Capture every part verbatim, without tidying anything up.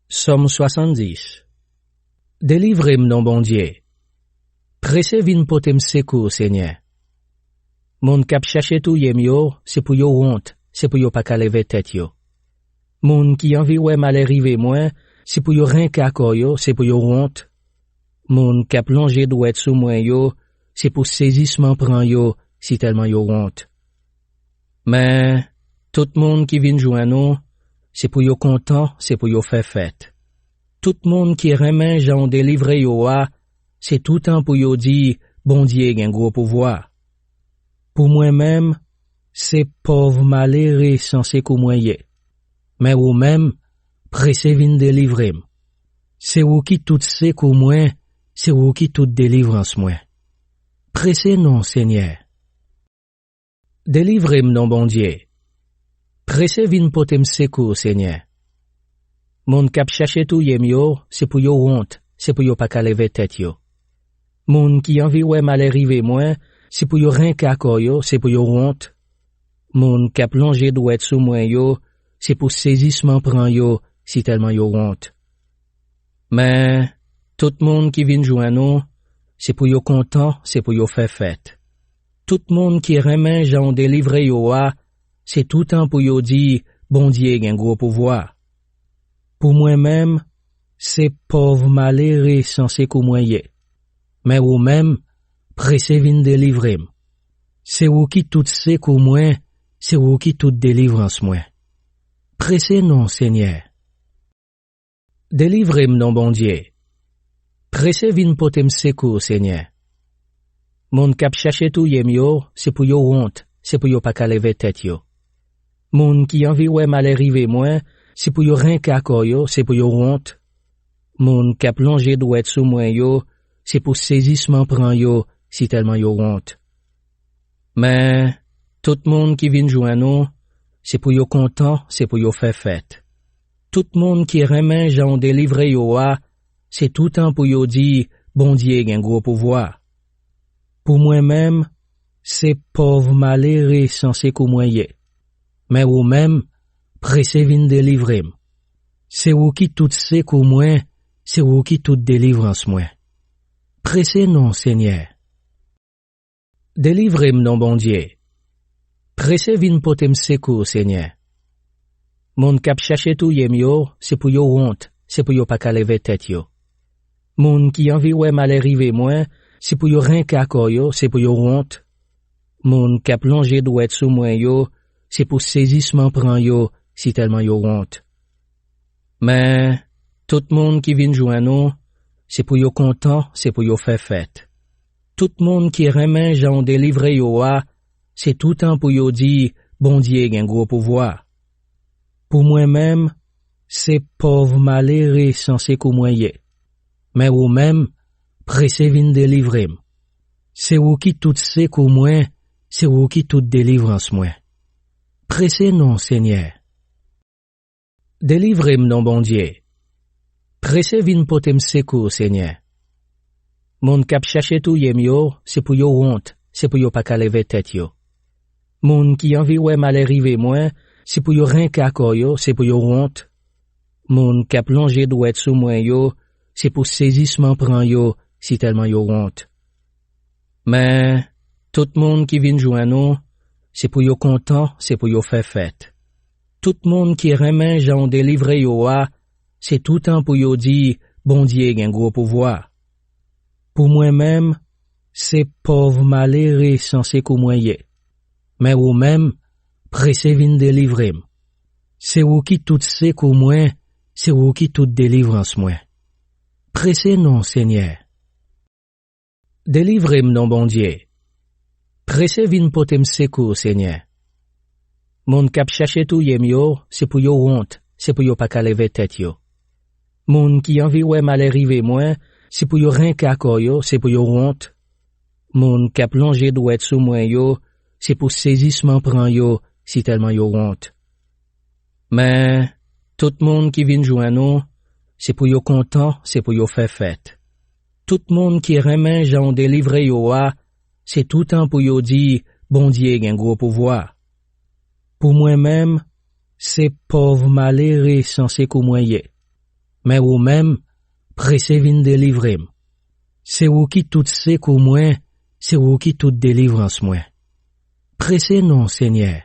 Sòm swasanndis. Delivre m non Bondye. Prese vin pote m sekou, Senyè. Moun k ap chache touye m yo, se pou yo wont, se pou yo pa ka leve tèt yo. Moun ki anvi wè malè rive mwen, se pou yo renke kò yo, se pou yo wont. Moun k ap lonje dwèt sou mwen yo, se pou sezisman pran yo, sitèlman yo wont. Men, tout moun ki vin jwenn ou, se pou yo kontan, se pou yo fè fèt. Tout moun ki renmen jan w delivre yo a, se toutan pou yo di, Bondye gen gwo pouvwa. Pou mwen menm, se pòv malere san sekou mwen ye. Men ou menm, prese vin delivre m. Se ou ki tout sekou mwen, se ou ki tout delivrans mwen. Prese non, Senyè. Delivre m non Bondye. Prese vin pote m sekou, Senyè. Moun k ap chache touye m yo, se pou yo wont, se pou yo pa ka leve tèt yo. Moun ki anvi wè malè rive mwen, se pou yo renke kò yo, se pou yo wont. Moun k ap lonje dwèt sou mwen yo, se pou sezisman pran yo, sitèlman yo wont. Men, tout moun ki vin jwenn ou, se pou yo kontan, se pou yo fè fèt. Tout moun ki renmen jan w delivre yo a, se toutan pou yo di, Bondye gen gwo pouvwa. Pou mwen menm, se pòv malere san sekou mwen ye. Men ou menm, prese vin delivre m. Se ou ki tout sekou mwen, se ou ki tout delivrans mwen. Prese non, Senyè. Delivre m non Bondye. Prese vin pote m sekou, Senyè. Moun k ap chache touye m yo, se pou yo wont, se pou yo pa ka leve tèt yo. Moun ki anvi wè malè rive mwen, se pou yo renke kò yo, se pou yo wont. Moun k ap lonje dwèt sou mwen yo, se pou sezisman pran yo, sitèlman yo wont. Men, tout moun ki vin jwenn ou, se pou yo kontan, se pou yo fè fèt. Tout moun ki renmen jan w delivre yo a, se toutan pou yo di, Bondye gen gwo pouvwa. Pou mwen menm, se pòv malere san sekou mwen ye. Men ou menm, prese vin delivre m. Se ou ki tout sekou mwen, se ou ki tout delivrans mwen. Prese non, Senyè. Delivre m non Bondye. Prese vin pote m sekou, Senyè. Moun k ap chache touye m yo, se pou yo wont, se pou yo pa ka leve tèt yo. Moun ki anvi wè malè rive mwen, se pou yo renke kò yo, se pou yo wont. Moun k ap lonje dwèt sou mwen yo, se pou sezisman pran yo, sitèlman yo wont. Men, tout moun ki vin jwenn ou, se pou yo kontan, se pou yo fè fèt. Tout moun ki renmen jan w delivre yo a, se toutan pou yo di, Bondye gen gwo pouvwa. Pou mwen menm, se pòv malere san sekou mwen ye. Men ou menm, prese vin delivre m. Se ou ki tout sekou mwen, se ou ki tout delivrans mwen. Prese non, Senyè. Delivre m non Bondye. Prese vin pote m sekou, Senyè. Moun k ap chache touye m yo, se pou yo wont, se pou yo pa ka leve tèt yo. Moun ki anvi wè malè rive mwen, se pou yo renke kò yo, se pou yo wont. Moun k ap lonje dwèt sou mwen yo, se pou sezisman pran yo, sitèlman yo wont. Men, tout moun ki vin jwenn ou, se pou yo kontan, se pou yo fè fèt. Tout moun ki renmen jan w delivre yo a, se toutan pou yo di, Bondye gen gwo pouvwa. Pou mwen menm, se pòv malere san sekou mwen ye. Men ou menm, prese vin delivre m. Se ou ki tout sekou mwen, se ou ki tout delivrans mwen. Prese non, Senyè. Delivre m non Bondye. Prese vin pote m sekou, Senyè. Moun k ap chache touye m yo, se pou yo wont, se pou yo pa ka leve tèt yo. Moun ki anvi wè malè rive mwen, se pou yo renke kò yo, se pou yo wont. Moun k ap lonje dwèt sou mwen yo, se pou sezisman pran yo, sitèlman yo wont. Men, tout moun ki vin jwenn ou, se pou yo kontan, se pou yo fè fèt. Tout moun ki renmen jan w delivre yo a, se toutan pou yo di, Bondye gen gwo pouvwa. Pou mwen menm, se pòv malere san sekou mwen ye. Men ou menm, prese vin delivre m. Se ou ki tout sekou mwen, se ou ki tout delivrans mwen. Prese non, Senyè.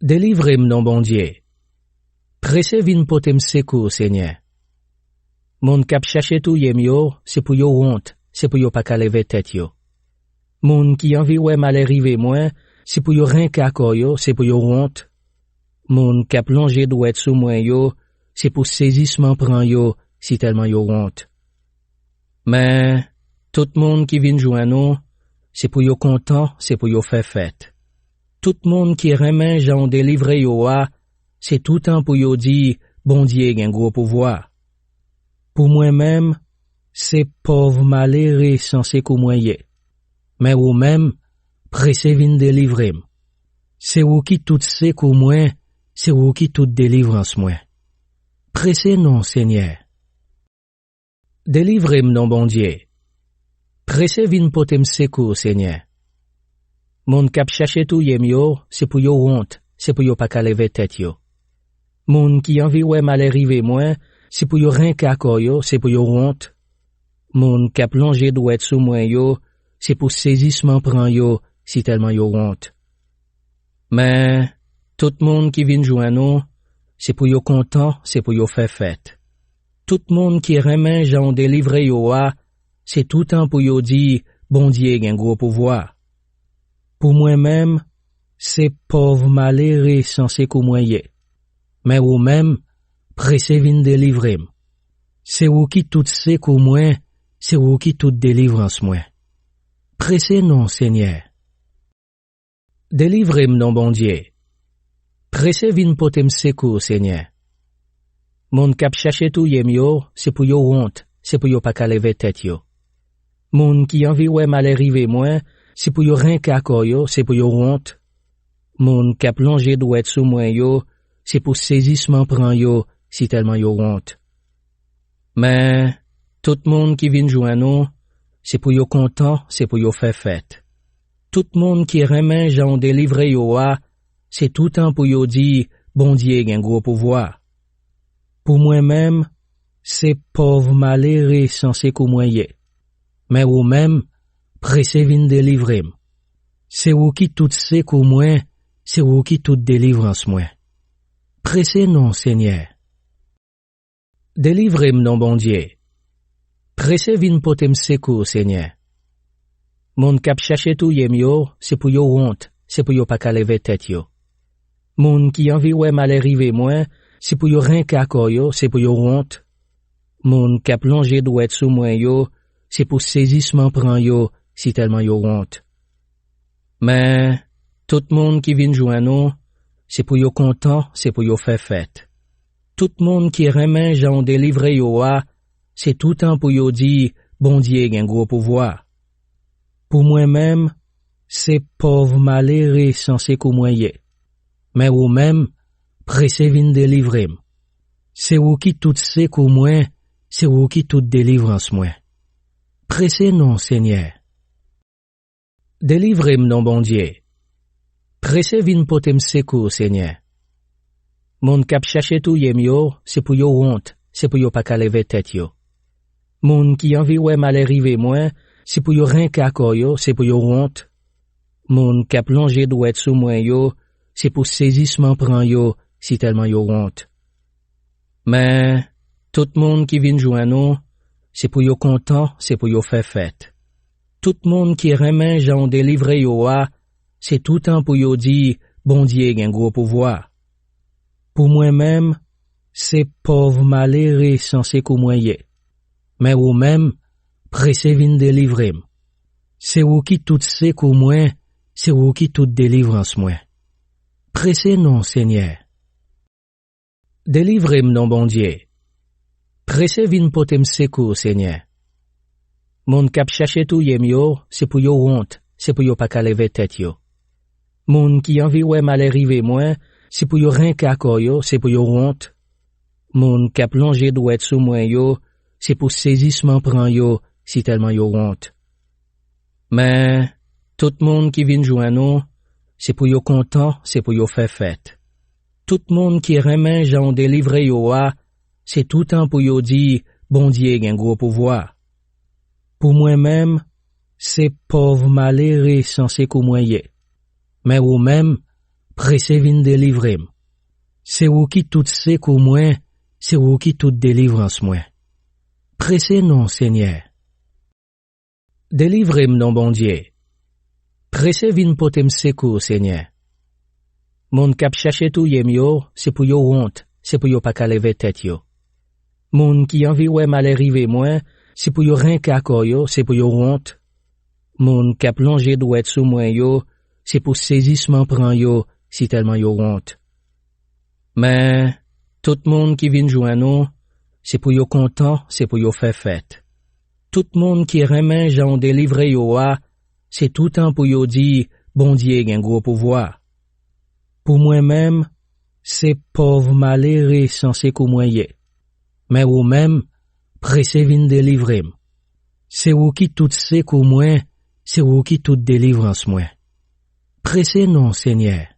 Delivre m non, Bondye. Prese vin pote m sekou, Senyè. Moun k ap chache touye m yo, se pou yo wont, se pou yo pa ka leve tèt yo. Moun ki anvi wè malè rive mwen, se pou yo renke kò yo, se pou yo wont. Moun k ap lonje dwèt sou mwen yo, se pou sezisman pran yo, sitèlman yo wont. Men, tout moun ki vin jwenn ou, se pou yo kontan, se pou yo fè fèt. Tout moun ki renmen jan w delivre yo a, se toutan pou yo di, Bondye gen gwo pouvwa. Pou mwen menm, se pòv malere san sekou mwen ye. Men ou menm, prese vin delivre m. Se ou ki tout sekou mwen, se ou ki tout delivrans mwen. Prese non, Senyè. Delivre m non, Bondye. Prese vin pote m sekou, Senyè. Moun k ap chache touye m yo, se pou yo wont, se pou yo pa ka leve tèt yo. Moun ki anvi wè malè rive mwen, se pou yo renke kò yo, se pou yo wont. Moun k ap lonje dwèt sou mwen yo, se pou sezisman pran yo, sitèlman yo wont. Men, tout moun ki vin jwenn ou, se pou yo kontan, se pou yo fè fèt. Tout moun ki renmen jan w delivre yo a, se toutan pou yo di, Bondye gen gwo pouvwa. Pou mwen menm, se pòv malere san sekou mwen ye. Men ou menm, prese vin delivre m. Se ou ki tout sekou mwen, se ou ki tout delivrans mwen. Prese non, Senyè. Delivre m non, Bondye. Prese vin pote m sekou, Senyè. Moun k ap chache touye m yo, se pou yo wont, se pou yo pa ka leve tèt yo. Moun ki anvi wè malè rive mwen, se pou yo renke kò yo, se pou yo wont. Moun k ap lonje dwèt sou mwen yo, se pou sezisman pran yo, sitèlman yo wont. Men, tout moun ki vin jwenn ou, se pou yo kontan, se pou yo fè fèt. Tout moun ki renmen jan w delivre yo a, se toutan pou yo di, Bondye gen gwo pouvwa. Pou mwen menm, se pòv malere san sekou mwen ye. Men ou menm, prese vin delivre m. Se ou ki tout sekou mwen, se ou ki tout delivrans mwen. Prese non, Senyè. Delivre m non, Bondye. Prese vin pote m sekou, Senyè. Moun k ap chache touye m yo, se pou yo wont, se pou yo pa ka leve tèt yo. Moun ki anvi wè malè rive mwen, se pou yo renke kò yo, se pou yo wont. Moun k ap lonje dwèt sou mwen yo, se pou sezisman pran yo, sitèlman yo wont. Men, tout moun ki vin jwenn ou, se pou yo kontan, se pou yo fè fèt. Tout moun ki renmen jan w delivre yo a, se toutan pou yo di, Bondye gen gwo pouvwa. Pou mwen menm, se pòv malere san sekou mwen ye. Men ou menm, prese vin delivre m. Se ou ki tout sekou mwen, se ou ki tout delivrans mwen. Prese non, Senyè. Delivre m non, Bondye. Prese vin pote m sekou, Senyè. Moun k ap chache touye m yo, se pou yo wont, se pou yo pa ka leve tèt yo. Moun ki anvi wè malè rive mwen, se pou yo renke kò yo, se pou yo wont. Moun k ap lonje dwèt sou mwen yo, se pou sezisman pran yo, sitèlman yo wont. Men, tout moun ki vin jwenn ou, se pou yo kontan, se pou yo fè fèt. Tout moun ki renmen jan w delivre yo a, se toutan pou yo di, Bondye gen gwo pouvwa. Pou mwen menm, se pòv malere san sekou mwen ye. Men ou menm, prese vin delivre m. Se ou ki tout sekou mwen, se ou ki tout delivrans mwen. Prese non, Senyè. Delivre m non, Bondye. Prese vin pote m sekou, Senyè. Moun k ap chache touye m yo, se pou yo wont, se pou yo pa ka leve tèt yo. Moun ki anvi wè malè rive mwen, se pou yo renke kò yo, se pou yo wont. Moun k ap lonje dwèt sou mwen yo, se pou sezisman pran yo, sitèlman yo wont. Men, tout moun ki vin jwenn ou, se pou yo kontan, se pou yo fè fèt. Tout moun ki renmen jan w delivre yo a, se toutan pou yo di, Bondye gen gwo pouvwa. Pou mwen menm, se pòv malere san sekou mwen ye. Men ou menm, prese vin delivre m. Se ou ki tout sekou mwen, se ou ki tout delivrans mwen. Prese non, Senyè. Delivre m non, Bondye. Prese vin pote m sekou, Senyè. Moun k ap chache touye m yo, se pou yo wont, se pou yo pa ka leve tèt yo. Moun ki anvi wè malè rive mwen, se pou yo renke kò yo, se pou yo wont. Moun k ap lonje dwèt sou mwen yo, se pou sezisman pran yo, sitèlman yo wont. Men, tout moun ki vin jwenn ou, se pou yo kontan, se pou yo fè fèt. Tout moun ki renmen jan w delivre yo a, se toutan pou yo di, Bondye gen gwo pouvwa. Pou mwen menm, se pòv malere san sekou mwen ye. Men ou menm, prese vin delivre m. Se ou ki tout sekou mwen, se ou ki tout delivrans mwen. Prese non, Senyè.